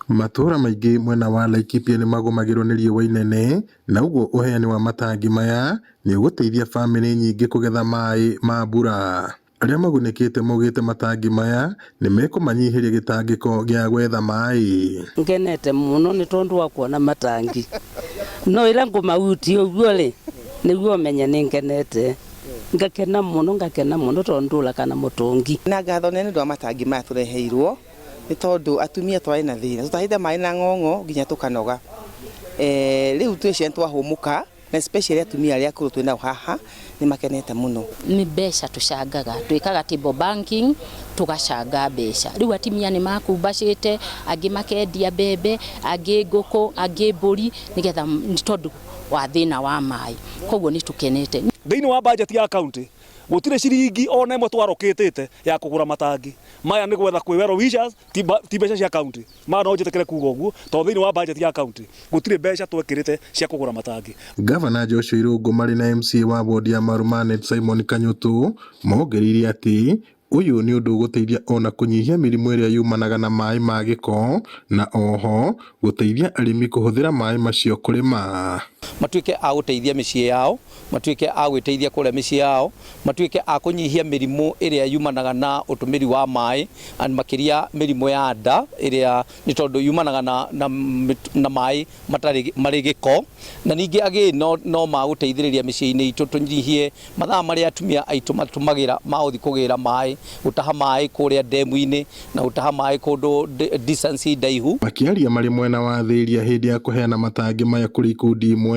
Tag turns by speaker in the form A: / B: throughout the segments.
A: Matũũra maingĩ mwena wa Laikipia nĩmagũmagĩrwo nĩ riũa inene na ũguo ũheani wa matangi maya nĩũgũteithia bamĩrĩ nyingĩ kũgetha maĩ ma mbura. Arĩa magunĩkĩte maugĩte matangi maya nĩmekũmanyihĩria gĩtangĩko gĩa gwetha maĩ.
B: Ngenete mũno nĩ tondũ wa kuona matangi no ĩra ngũmahutia ũguo rĩ nĩguo menye nĩ ngenete ngakena mũno ngakena mũno tondũ ndũraga na mũtũngi.
C: Na ngatho nene nĩ ũndũ wa matangi maya tũreheirwo nĩ tondũ atumia twarĩ na thĩna tũtahĩte maĩ na ng'ong'o nginya tũkanoga. Rĩu twĩ ciana twahũmũka na especially atumia arĩa akũrũ twĩ nao haha nĩ makenete mũno.
D: Nĩ mbeca tũcangaga, twĩkaga table banking tũgacanga mbeca. Rĩu atumia nĩ makumbacĩte, angĩ makendia mbembe, angĩ ngũkũ, angĩ mbũri nĩgetha nĩ tondũ wa thĩna wa maĩ. Koguo nĩ tũkenete.
E: Thĩinĩ wa bajeti ya county gũtirĩ ciringi ona ĩmwe twarokĩtĩte ya kũgũra matangi maya nĩ gwetha kwĩ well wishers ti mbeca cia county. Ma no njĩtĩkĩre kuga ũguo tondũ thĩinĩ wa bajeti ya county gũtirĩ mbeca twekĩrĩte cia kũgũra matangi.
A: Ngavana Joshua Irũngũ marĩ na MCA wa ward ya Marumanet Simon Kanyũtũ mongereire atĩ ũyũ nĩ ũndũ ũgũteithia ona kũnyihia mĩrimũ ĩrĩa yumanaga na maĩ ma gĩko na oho gũteithia arĩmi kũhũthĩra maĩ macio kũrĩma.
F: Matuĩke a gũteithia mĩciĩ yao, matuĩke a gwĩteithia kũrĩa mĩciĩ yao, matuĩke a kũnyihia mĩrimũ ĩrĩa yumanaga na ũtũmĩri wa maĩ, and makĩria mĩrimũ ya nda ĩrĩa nĩ tondũ yumanaga na, na, na maĩ matarĩ marĩ gĩko. Na ningĩ again no, no magũteithĩrĩria mĩciĩ-inĩ itũ tũnyihie mathaa marĩa atumia aitũ matũmagĩra ma gũthiĩ kũgĩra maĩ, gũtaha maĩ kũrĩa ndemu-inĩ na gũtaha maĩ kũndũ distance ndaihu.
A: Makĩaria marĩ mwena wa Thĩria hĩndĩ ya kũheana matangi maya kũrĩ ikundi imwe,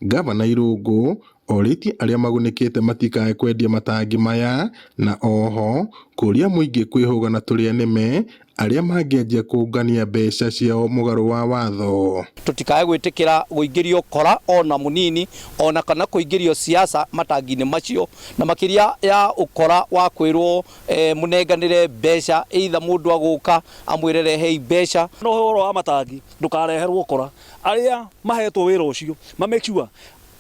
A: Ngavana Irũngũ orĩtie arĩa magunĩkĩte matikae kwendia matangi maya na oho kũria mũingĩ kwĩhũga na tũrĩa nĩme arĩa mangĩanjia kũngania mbeca ciao mũgarũ wa watho.
F: Tũtikae gwĩtĩkĩra gũingĩrio ũkora ona mũnini ona kana kũingĩrio siasa matangi-inĩ macio, na makĩria ya ũkora wa kwĩrwo mũnenganĩre mbeca either mũndũ agũka amwĩre rehei mbeca.
E: No ũhoro wa matangi ndũkareherwo ũkora, arĩa mahetwo wĩra ũcio ma make sure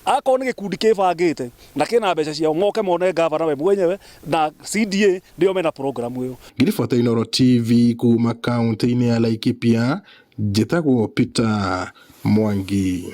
E: akorwo nĩ gĩkundi kĩbangĩte na kĩna mbeca ciao moke mone ngavana we mwenyewe na CDA nĩo mena program ĩyo.
A: Ngĩribota Inooro TV kuma kaunti-inĩ ya Laikipia, njĩtagwo Peter Mwangi.